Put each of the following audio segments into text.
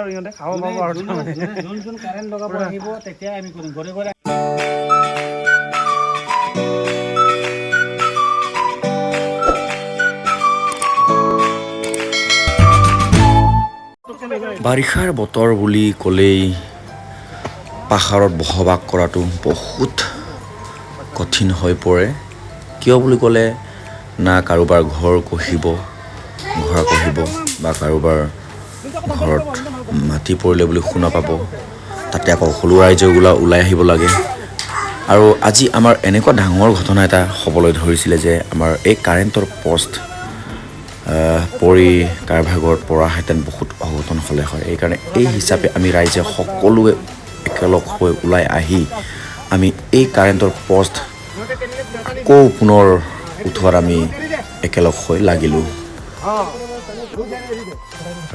আৰু ইহঁতে খাব পাব আৰু তাৰমানে। যোন যোন কাৰেণ্ট লগাব আহিব, তেতিয়াই আমি কৰিম ঘৰে ঘৰে। বাৰিষাৰ বতৰ বুলি ক'লেই পাহাৰত বসবাস কৰাটো বহুত কঠিন হৈ পৰে। কিয় বুলি ক'লে না কাৰোবাৰ ঘৰ খহিব, ঘৰ খহিব বা কাৰোবাৰ ঘৰত মাটি পৰিলে বুলি শুনা পাব। তাতে আকৌ সকলো ৰাইজে ওলাই আহিব লাগে। আৰু আজি আমাৰ এনেকুৱা ডাঙৰ ঘটনা এটা হ'বলৈ ধৰিছিলে যে আমাৰ এই কাৰেণ্টৰ পষ্ট পৰি কাৰোবাৰ ঘৰত পৰাহেঁতেন বহুত অঘটন হ'লে হয়। এইকাৰণে এই হিচাপে আমি ৰাইজে সকলোৱে একেলগ হৈ ওলাই আহি আমি এই কাৰেণ্টৰ পষ্ট আকৌ পুনৰ উঠোৱাত আমি একেলগ হৈ লাগিলোঁ।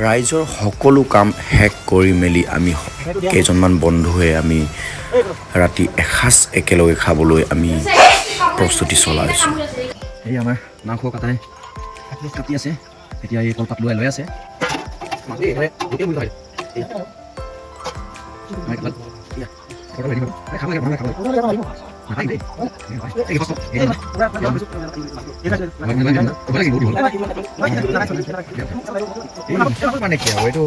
ৰাইজৰ সকলো কাম শেষ কৰি মেলি আমি কেইজনমান বন্ধুৱে আমি ৰাতি এসাঁজ একেলগে খাবলৈ আমি প্ৰস্তুতি চলাইছোঁ। এই আমাৰ মাংস কাটাই কাটি আছে। এতিয়া এই কলপাত লৈ লৈ আছে। মাংস এই গোটেই মুৰ্গী খাই। এয়া। আমাৰ কলপাত। এয়া। ঘৰত ৰেডি হ'ল। এই খাব লাগে, ভালকে খাব লাগে। নাখায় দেই। এই কষ্ট। এই বহুত দীঘল। এই মানে কি আৰু এইটো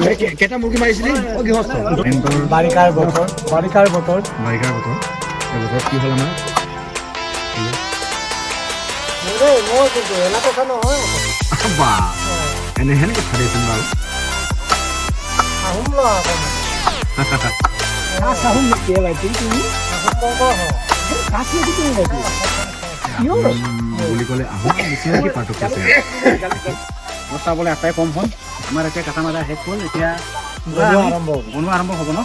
এই কেইটা মুৰ্গী মাৰিছিলি অ গৃহস্থ? বাৰিষাৰ বতৰ, বাৰিষাৰ বতৰ। বাৰিষাৰ বতৰ। এই বতৰত কি হ'ল আমাৰ? মই কিন্তু এনে কথা নহয়। বা, এনেহেন কথা দেচোন বাৰু। আহোম লোৱা আহোম নেকি ভাইটি তুমি? আহোম বংশ কাচ নেকি তুমি ভাইটি? বুলি ক'লে আহোম নিচিনা কি পাৰ্থক্য আছে? চাবলৈ এটাই কম হ'ল। আমাৰ এতিয়া কাটা মাৰা শেষ হ'ল। এতিয়া বনোৱা আৰম্ভ হ'ব। বনোৱা আৰম্ভ হ'ব ন?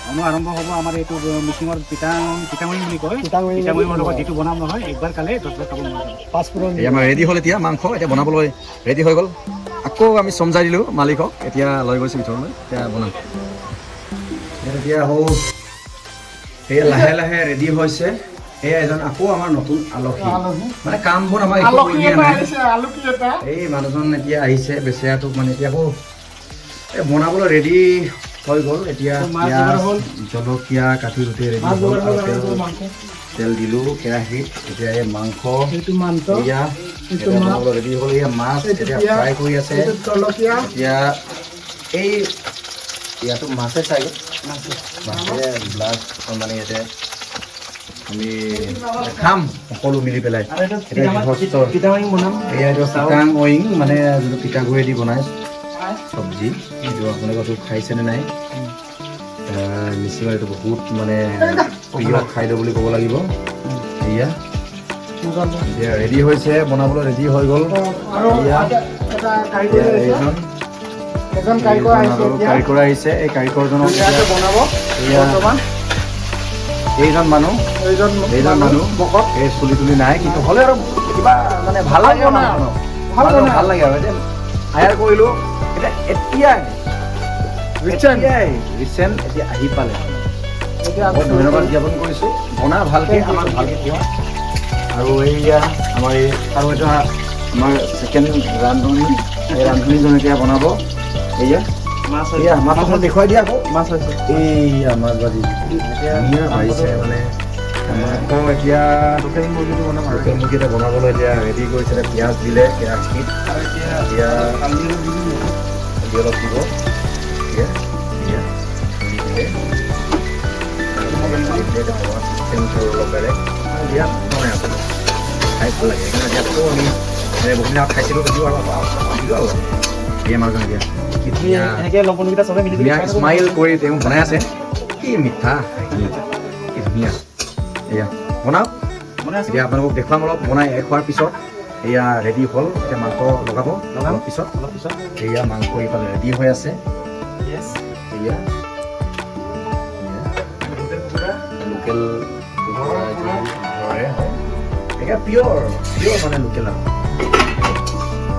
বনোৱা আৰম্ভ হ'ব। আমাৰ এইটো মিচিঙৰ পিতাং, পিতাঙৰি বুলি কয়। পিতাঙৰি। পিতাঙৰিৰ লগত যিটো বনাম নহয়, একবাৰ খালে 10 বাৰ খাব মন যাব। পাঁচফোৰণ। এই আমাৰ ৰেডি হ'ল। এতিয়া মাংস এতিয়া বনাবলৈ ৰেডি হৈ গ'ল। আকৌ আমি চমজাই দিলোঁ মালিকক। এতিয়া লৈ গৈছোঁ ভিতৰলৈ, এতিয়া বনাম। এতিয়া হ'ল, এয়া লাহে লাহে ৰেডি হৈছে। এয়া এজন আকৌ আমাৰ নতুন আলহী, মানে কাম বন আমাৰ একো কৰি দিয়া নাই এই মানুহজন এতিয়া আহিছে বেচেৰাটোক। মানে এতিয়া আকৌ এই বনাবলৈ ৰেডি হৈ গ'ল। এতিয়া মাছ পিঁয়াজ যোগাৰ হ'ল। জলকীয়া কাটি গোটেই ৰেডি হ'ল আৰু তেল দিলোঁ কেৰাহীত। এতিয়া এই মাংস এইটো মাংস। এয়া এতিয়া বনাবলৈ ৰেডি হ'ল। এয়া মাছ এতিয়া ফ্ৰাই কৰি আছে। জলকীয়া। এতিয়া এই ইয়াতো মাছে চাগে, মাছে ব্লাছ। মানে ইয়াতে আমি খাম সকলো মিলি পেলাই। এতিয়া গৃহস্থৰ পিতাঙৰি বনাম। এয়া এইটো চিটাং ঐং, মানে যোনটো পিঠাগুড়ি দি বনায় চব্জি। এইটো আপোনালোকে খাইছেনে নাই? মিচিঙৰ এইটো বহুত মানে প্ৰিয় খাদ্য বুলি ক'ব লাগিব। এয়া এতিয়া ৰেডি হৈছে, বনাবলৈ ৰেডি হৈ গ'ল। এয়া আৰু এতিয়া এইজন এজন কাৰিকৰ আহিছে। আৰু এতিয়া কাৰিকৰ আহিছে। এই কাৰিকৰজনক ধুনীয়াকৈ বনাব। এয়া বৰ্তমান এইজন মানুহ এইজন এইজন মানুহ ভকত। এই চুলি তুলি নাই, কিন্তু হ'লে আৰু কিবা মানে ভাল লাগে বনায়। মানুহজনক। ভাল বনায়। ভাল লাগে। আৰু এতিয়া হায়াৰ কৰিলোঁ। এতিয়া এতিয়াই ৰিচেণ্ট। এতিয়াই ৰিচেণ্ট এতিয়া আহি পালে। এতিয়া বহুত ধন্যবাদ জ্ঞাপন কৰিছোঁ। বনা ভালকে, আমাক ভালকে খোৱা। আৰু এইয়া আমাৰ এই আৰু এটা আমাৰ ছেকেণ্ড ৰান্ধনী। এই ৰান্ধনীজন এতিয়া বনাব। এইয়া মাছ। এয়া মাছ অকণ দেখুৱাই দিয়া আকৌ। মাছ হৈছে। এইয়া মাছ ভাজি ধুনীয়া ভাজিছে। মানে মাংস এতিয়া লোকেল মুৰ্গীটো বনাম আৰু লোকেল মুৰ্গী এটা বনাবলৈ এতিয়া ৰেডি কৰিছে। এতিয়া পিঁয়াজ দিলে কেৰাহীত। আৰু এতিয়া এতিয়া হালধি অলপ দি দিম। হালধি অলপ দিব। এতিয়া এয়া দি দিলে। এতিয়া বনোৱা চিষ্টেমটো অলপ বেলেগ, বিৰাট বনাই আপুনি খাই ভাল লাগে। সেইকাৰণে এতিয়া আকৌ আমি বহুত দিন আগত খাইছিলোঁ যদিও আৰু দিলোঁ আৰু এই মানুহজন এতিয়া কি ধুনীয়া এনেকৈ লগ বন্ধুকেইটা চবে মিলি ধুনীয়া স্মাইল কৰি তেওঁ বনাই আছে। কি মিঠা, কি ধুনীয়া! এয়া বনাওক। বনাই আছে। এতিয়া আপোনালোকক দেখুৱাম অলপ বনাই শেষ হোৱাৰ পিছত। এয়া ৰেডি হ'ল। এতিয়া মাংস লগাব। লগাম। অলপ পিছত। অলপ পিছত। এয়া মাংস এইফালে ৰেডি হৈ আছে। য়েছ। এয়া লোকেল কুকুৰা। লোকেল কুকুৰা এইটো ঘৰৰে হয়। এয়া পিয়ৰ পিয়ৰ মানে লোকেল আৰু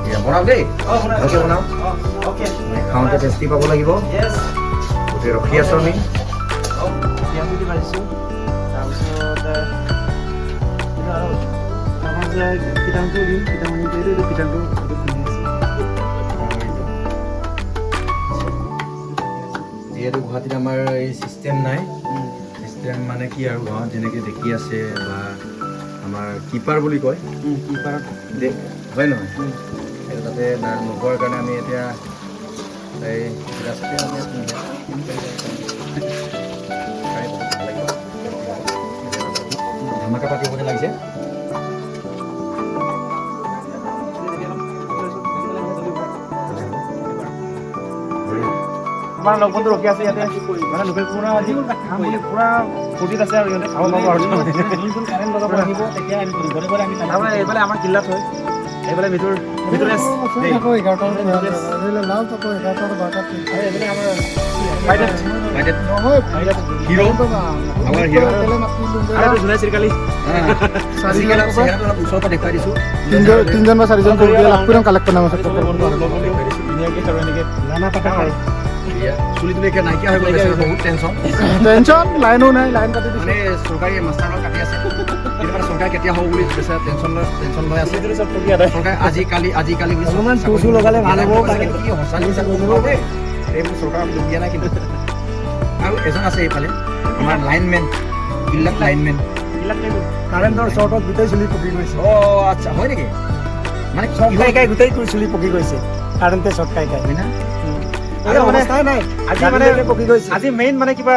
এয়া বনাওক দেই। অঁ, বনাই। ভালকে বনাওক। অঁ, অ'কে। মানে খাওঁতে টেষ্টি পাব লাগিব। য়েছ। গোটেই ৰখি আছোঁ আমি। পিঁয়াজ দি ভাজিছোঁ। তাৰপিছত এইটো আৰু আমাৰ যে পিঠাংটো দিম, পিঠাগুড়িটো, এইটো পিঠাংটো, এইটো খুন্দি আছোঁ। যিহেতু গুৱাহাটীত আমাৰ এই চিষ্টেম নাই। চিষ্টেম মানে কি আৰু, গাঁৱত যেনেকৈ দেখি আছে বা আমাৰ কিপাৰ বুলি কয় হয় নহয়, সেইটো তাতে নোপোৱাৰ কাৰণে আমি এতিয়া এই ৰাস্তাতে আমি খাই বহুত ভাল লাগিব। ধামাকা পাতিব যেন লাগিছে। আমাৰ লগ বন্ধু ৰখি আছে ইয়াতে, মানে লোকেল কুকুৰা আজি খাম বুলি পুৰা ফূৰ্তিত আছে আৰু ইহঁতে খাব পাব। আৰু তাৰমানে এইফালে আমাৰ কিল্লাত হয়, এইফালে মিঠুৰ মিঠুৰ তিনজন বা চাৰিজন চুলি তুলি নাইকিয়া হৈ গৈছে, বহুত টেনচন। টেনচন, লাইনো নাই, লাইন কাটি দিছে। মানে চৰকাৰী মাষ্টাৰৰ কাটি আছে, কিন্তু মানে চৰকাৰে কেতিয়া হ'ব বুলি বেচেৰা টেনচন লৈ টেনচন লৈ আছে। চৰকাৰে আজিকালি আজিকালি বুলি টুচু লগালে ভাল হ'ব। কি সঁচা দেই, এইবোৰ চৰকাৰক দুখ দিয়া নাই কিন্তু। আৰু এজন আছে এইফালে আমাৰ লাইনমেন, ইল্লাক লাইনমেন। কাৰেণ্টৰ শ্বৰ্টত গোটেই চুলি পকি গৈছে। অ' আচ্ছা, হয় নেকি? মানে চৰ্ট খাই খাই গোটেই চুলি পকি গৈছে, কাৰেণ্টে চৰ্ট খাই খাই। হয় না? আজি মেইন মানে কিবা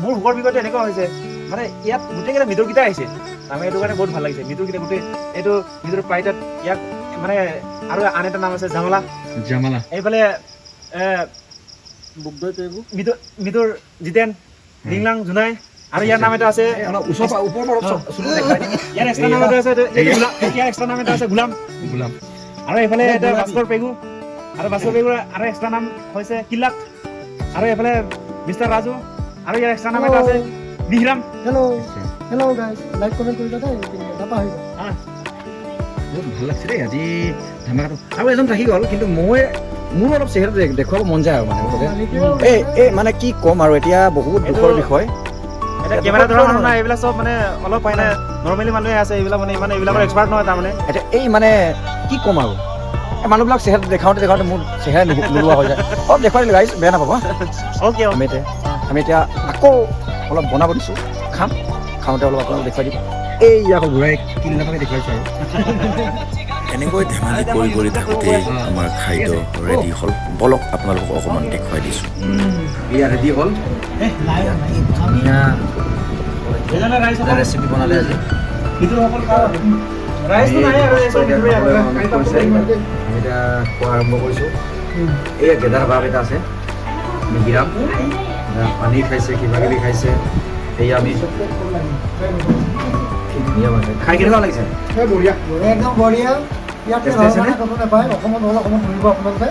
মোৰ সুখৰ বিষয়টো এনেকুৱা হৈছে, মানে ইয়াত গোটেইকেইটা মিদুৰকেইটা আহিছে, আমি এইটো কাৰণে বহুত ভাল লাগিছে। মিদুৰকেইটা গোটেই এইটো মিদুৰ পাইতাত ইয়াক মানে আৰু আন এটা নাম আছে জামালা। জামালা। এইফালে মিদুৰ জিতেন, ডিংলাং, জোনাই, আৰু ইয়াৰ নাম এটা আছে ইয়াৰ এক্সট্ৰা নাম এটা আছে, ইয়াৰ এক্সট্ৰা নাম এটা আছে গোলাম। গোলাম। আৰু এইফালে এটা ভাস্কৰ পেগু, আৰু ভাস্কৰ পেগুৰ আৰু এক্সট্ৰা নাম হৈছে কিলাক। আৰু এইফালে মিষ্টাৰ ৰাজু, আৰু ইয়াৰ এক্সট্ৰা নাম এটা আছে নিহিৰাম। Hello hello guys, like comment কৰিবা দেই, নাপাহৰিবা। বহুত ভাল লাগছে দেই আজি ধামাকাটো। আৰু এজন থাকি গ'ল, কিন্তু মই মোৰ অলপ চেহেৰাটো দেখুৱাব মন যায় আৰু মানে এই এই মানে কি ক'ম আৰু, এতিয়া বহুত দুখৰ বিষয়। এতিয়া কেমেৰা ধৰা মানুহ নাই, এইবিলাক চব মানে অলপ মানে নৰ্মেলি মানুহে আছে, এইবিলাক মানে ইমান এইবিলাকৰ এক্সপাৰ্ট নহয় তাৰমানে। এতিয়া এই মানে কি ক'ম আৰু, এই মানুহবিলাক চেহেৰাটো দেখাওঁতে দেখাওঁতে মোৰ চেহেৰা নোলোৱা হৈ যায়। অলপ দেখুৱাই দিলোঁ গাইজ, বেয়া নাপাব। অ'কে। আমি এতিয়া আকৌ অলপ বনাব দিছোঁ, খাম, খাওঁতে অলপ আপোনালোক দেখুৱাই দিম। এই আকৌ ঘূৰাই কিল্লাটাকে দেখুৱাইছোঁ আৰু। এনেকৈ ধেমালি কৰি কৰি থাকোঁতেই আমাৰ খাদ্য ৰেডি হ'ল। বলক আপোনালোকক অকণমান দেখুৱাই দিছোঁ। এয়া ৰেডি হ'ল, ধুনীয়া ৰেচিপি বনালে আজি। আমি এতিয়া খোৱা আৰম্ভ কৰিছোঁ। এয়া গেদাৰ ভাৱ এটা আছে, মিহিৰাম পানী খাইছে, কিবা কিবি খাইছে। এয়া আমি কি ধুনীয়া বনাইছে, খাই কেনেকুৱা লাগিছে? বঢ়িয়া, একদম বঢ়িয়া। ইয়াতে ক'তো নাপায়, অসমত নহ'লে অসমত ঘূৰিব আপোনালোকে।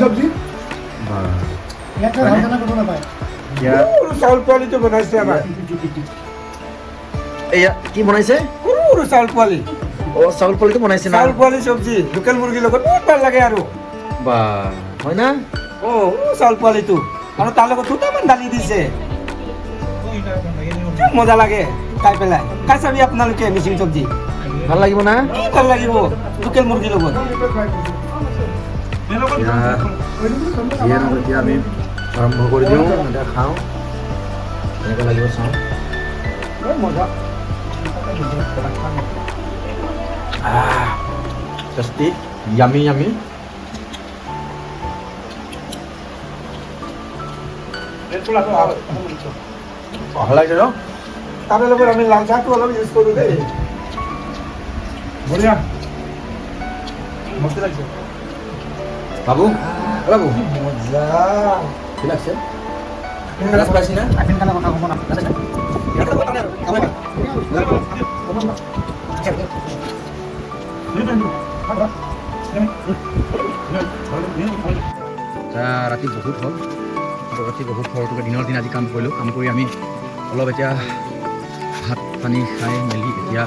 চব্জি ইয়াতে ভাল খানা ক'তো নাপায়। চাউল পোৱালিটো বনাইছে আমাৰ। এয়া কি বনাইছে? সৰু চাউল পোৱালি। অ' চাউল পোৱালিটো বনাইছে না? চাউল পোৱালি চব্জি লোকেল মুৰ্গীৰ লগত বহুত ভাল লাগে আৰু। বা হয় না? অ' চাউল পোৱালিটো আৰু তাৰ লগত দুটামান দালি দিছে, মজা লাগে খাই পেলাই। খাই চাবি আপোনালোকে মিচিং চব্জি, ভাল লাগিব না? কি ভাল লাগিব লোকেল মুৰ্গীৰ লগত। এতিয়া আমি আৰম্ভ কৰি দিওঁ, এতিয়া খাওঁ, কেনেকুৱা লাগিব চাওঁ। মজা। Tasty, yummy yummy. ভাল লাগিছে ন? তাৰে লগত আমি লাল চাহটো অলপ ইউজ কৰোঁ দেই। বঢ়িয়া, মস্তি লাগিছে। বাবু, বাবু মজা কি লাগছে? পাইছি না? কথা ক'ব না। ৰাতি বহুত হ'ল, ৰাতি বহুত হ'ল। দিনৰ দিন আজি কাম কৰিলোঁ, কাম কৰি আমি অলপ এতিয়া ভাত পানী খাই মেলি এতিয়া